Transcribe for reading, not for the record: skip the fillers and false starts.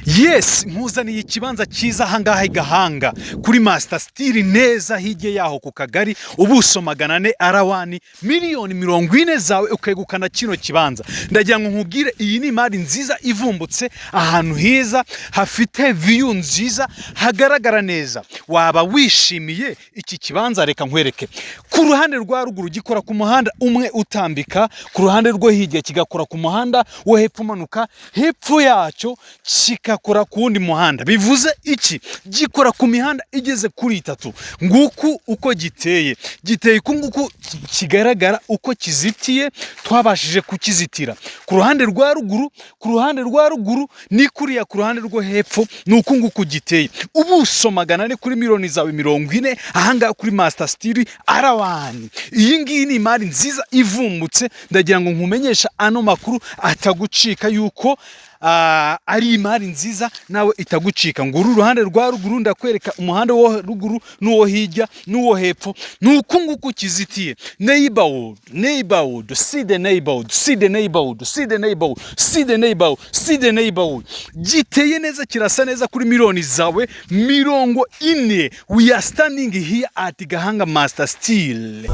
Yes, nkuzaniye ikibanza cyiza ahangaha i Gahanga kuri Master Steel, neza hirya yaho ku kagari, ubuso 400 R1, miliyoni 40 zawe ukegukana kino kibanza. Ndagira ngo nkubwire, iyi ni imari nziza ivumbutse ahantu heza, hafite view nziza, hagaragara neza. Waba wishimiye iki kibanza? Reka nkwereke. Ku ruhande rwa ruguru gikora ku muhanda umwe utambika, ku ruhande rwo hirya kigakora ku muhanda wo hepfo umanuka, hepfo yacyo kigakora ku wundi muhanda. Bivuze iki? Gikora ku mihanda igeze kuri itatu. Nguku uko giteye. Giteye uku nguku kigaragara uko kizitiye. Twabashije kukizitira ku ruhande rwa ruguru, ku ruhande rwa ruguru ni kuriya, ku ruhande rwo hepfo ni uku nguku giteye. Ubuso 400 kuri miliyoni zawe 40, ahangaha kuri Master Steel R1. Iyi ngiyi ni imari nziza ivumbutse. Ndagira ngo nkumenyeshe ano makuru atagucika, yuko ari imari nziza nawe itagucika. Ngo uru ruhande rwa ruguru, ndakwereka umuhanda wo ruguru n'uwo hirya n'uwo hepfo, ni uku nguku kizitiye. Neighborhood, neighborhood, see the neighborhood, see the neighborhood, see the neighborhood, see the neighborhood, see the neighborhood. Giteye neza, kirasa neza kuri miliyoni zawe 40. We are standing here at Gahanga Master Steel.